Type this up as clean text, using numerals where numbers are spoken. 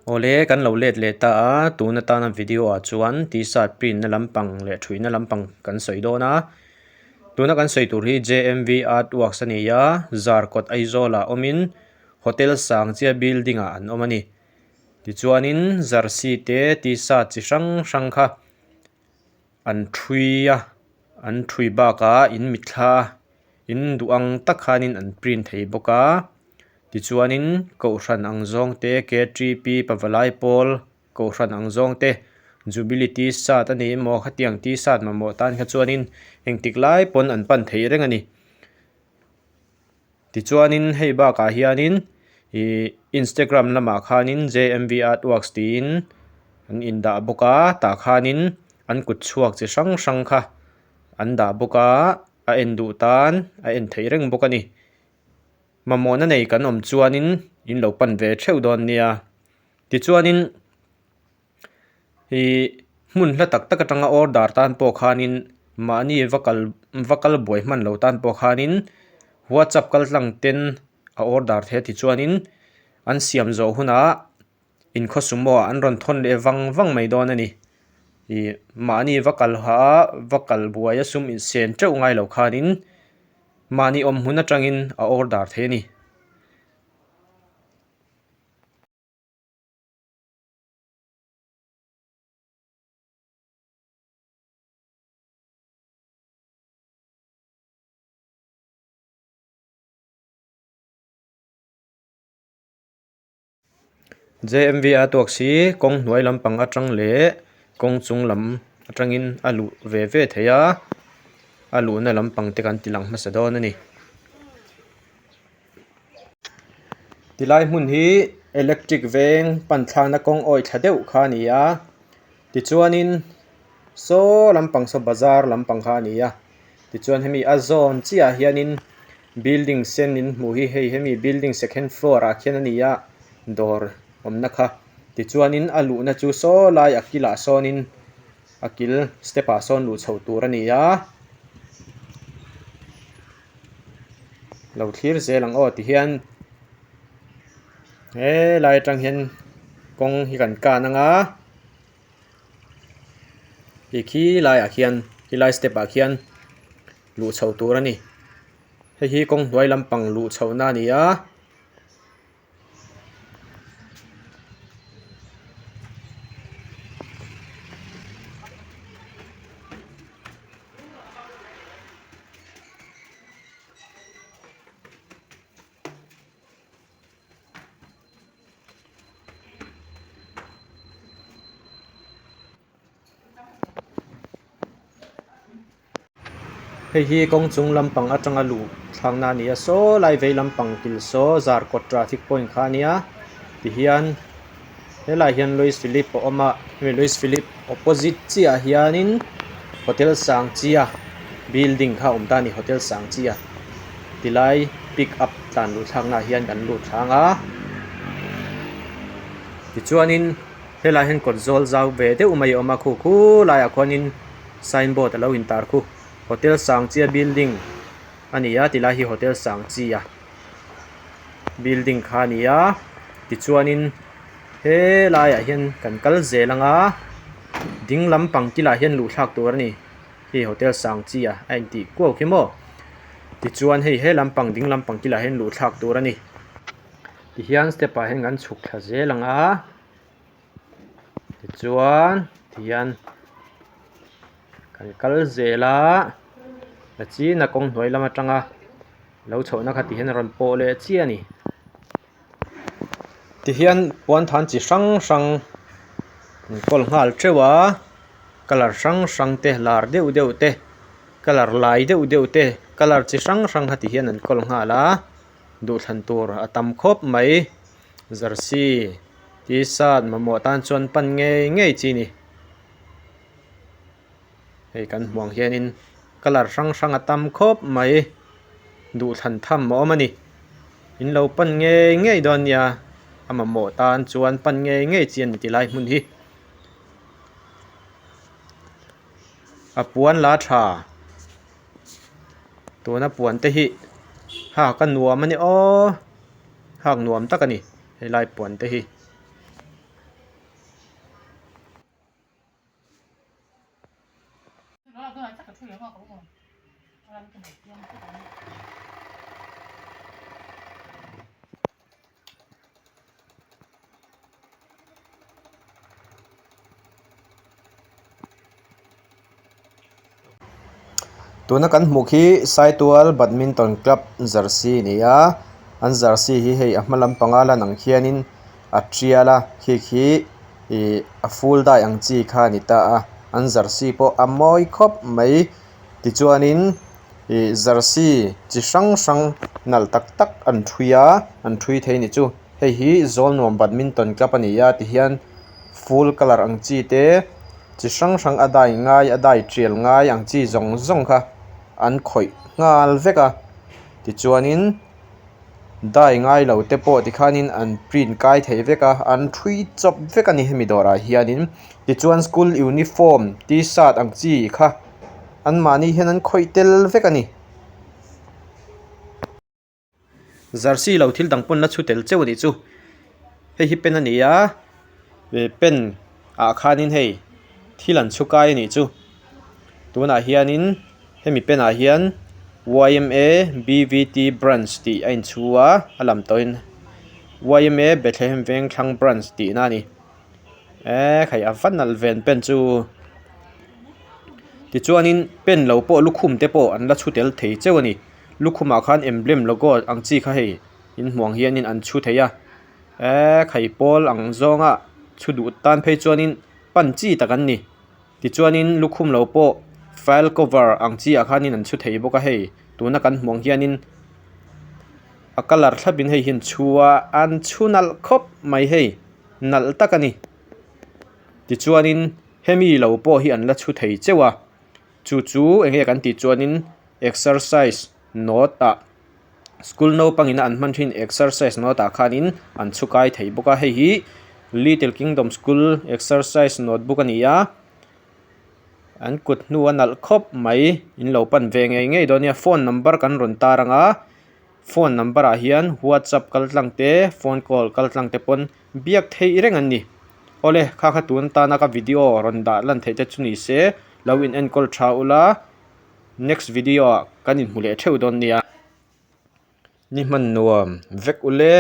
Awle kan lo let leh ta a, tun atana video ah chuan t-shirt print na lampang leh thuihna lampang kan sawi dawn a. Tuna kan sawi tur hi JMV Art Works a ni a, Zarkawt Aizawl ah awmin Hotel Sangchia building ah an awm a ni. Tichuanin jersey te t-shirt chi hrang hrang kha an thui a, an thui bakah in mitthla a in duh ang tak khanin an print thei bawk a tichuanin kohhran ang zawng te K T P pavalai pawl kohhran ang zawng te jubilee t-shirt a ni emaw khatiang t-shirt mamawh tan kha chuanin engtik lai pawn an pan thei reng a ni. Tichuanin hei bakah hianin ih instagram lamah khanin J M V artworks tiin an indah bawk a tah khanin an kut chhuak chi hrang hrang kha an dah bawk a a en duh tan a en theih reng bawk a ni mamawhna nei kan awm chuanin in lo pan ve theuh dawn nia tichuanin Ihh hmun hla tak tak atanga order tan pawh khanin mahni va kal va kal buai hman lo tan pawh khanin whatsapp kal tlang ten a order theih a tichuanin an siam zawh hunah inkhaw sumo ah an rawn thawn leh vang vang mai dawn a ni ih mahni va kal ha a va kal buai a sum insen teuh ngai lo khanin mahni awm hmun atangin a order theih a ni. J_m_v a tuak si kawng hnuai lampang atang leh kawng chung lam atangin a luh ve ve thei a a luhna lampang te kan ti lang hmasa dawn a ni. Tilai hmun hi electric veng pan thlakna kawng awi thla deuh kha a ni a tichuanin saw lampang saw bazar lampang kha a ni a tichuan hemi a zawn chiah ah hianin building sen in hmuh hi hei hemi building second floor ah khian a ni a dawr awmna kha tichuanin a luhna chu saw lai a kilah sawnin a kil step ah sawn luh chhoh tur a ni a. Lo thlir zel ang aw tihian helai atang hian kawng hi kan kan anga ti khi laiah khian khilai step ah khian luh chhoh tur a ni hei hi kawng hnuai lampang luh chhohna a ni a. Hei hi kawng chung lampang atanga luh thlakna a ni a saw lai vei lampang kil saw zarkawt traffic point kha a nia tihian helaiah hian louis philip a awm a hemi louis philip opposite chiah ah hianin hotel sangchia building kha a awm ta a ni hotel sangchia tilai pick up tlan luh thlakna ah hian kan lut thlang a tichuanin helaiah hian kawt zawl zau ve deuh mai a awm a khu khulaiah khuanin. Signboard a lo intar khu Hotel Sangchia building a ni a tilai hi Hotel Sangchia building kha a ni a tichuanin helaiah hian kan kal zel ang a ding lampang kilah hian luh thlak tur a ni hei Hotel Sangchia a intih kuau khi maw tichuan hei he lampang ding lampang kilah hian luh thlak tur a ni tihian step ah hian kan chhuk thla zel ang a. Tichuan tihian kan kal zel a la chin a kawng hnuai lam atanga lo chhohna kha tihian a rawn pawh leh chiah a ni. Tihian puan than chi hrang hrang an kawl nghal teuh a colour hrang hrang te lar deuh deuh te colour lai deuh deuh te colour chi hrang hrang kha tihian an kawl nghal a duhthlan tur a tam khawp mai. Jersey t-shirt mamawh tan chuan pan ngei ngei chi a ni hei kan hmuh ang hianin colour hrang hrang a tam khawp mai duhthlan tham a awm a ni in lo pan ngei ngei dawn nia a mamawh tan chuan pan ngei ngei chi a ni ti lai hmun hi a puan la tha tuna puan te hi hak a nuam a ni aww. Hak nuam tak a ni helai puan te hi. Tuna kan hmuh khi Saitual Badminton Club jersey a ni a an jersey hi hei a hma lampanga lan ang khianin a tial a khi khi ihh a full dye ang chi kha a ni ta a an jersey pawh a mawi khawp mai tichuanin ihh jersey chi hrang hrang nalh tak tak an ṭhui a an ṭhui thei a nih chu hei hi Zawlnuam Badminton Club a ni a tihian full colour ang chi te chi hrang hrang a dye ngai a dye tial ngai ang chi zawng zawng kha an khawih nghal vek a tichuanin dye ngai lo te pawh tikhanin an print kai thei vek a an ṭhui chawp vek a ni hemi dawrah hianin tichuan school uniform tshirt ang chi kha anmahni hian an khawih tel vek a ni. Jersey lo thil dang pawn la chhu tel cheu a nih chu hei hi pen a ni a pen ah khanin hei thil an chhu kai a nih chu tunah hianin hemi pen ah hian yma bvt branch tih a inchhu a a lam tawhin yma Bethlehem Vengthlang branch tihna a ni. Eee khai a va nalh ve an pen chu tichuanin pen lo pawh lukhum te pawh an la chhu tel thei cheu a ni lukhumah khan emblem logo ang chi kha hei in hmuh ang hianin an chhu thei a eee khai pawl ang zawnga chhu duh tan phei chuanin pan chi tak an ni tichuanin lukhum lo pawh file cover ang chi ah khanin an chhu thei bawk a hei tuna kan hmuh ang hianin a colour thlapin hei hi an chhu a an chhu nalh khawp mai hei. Nalh tak a ni. Tichuanin hemi lo pawh hi an la chhu thei cheu a, chu chu eng nge kan tih chuanin exercise note ah school naupangin a an hman thin exercise note ah khanin an chhu kai thei bawk a, hei hi little kingdom school exercise notebook a ni a, an kut hnu a nalh khawp mai in lo pan ve ngei ngei dawn a nia phone number kan rawn tar ang a. Phone number ah hian whatsapp kal tlang te phone call kal tlang te pawn biak theih reng an ni. Awle kha kha tun tana ka video rawn dah lan theih te chu ni se lo in enkawl tha ula next video ah kan inhmu leh theuh dawn nia. Ni hman nuam vek ule.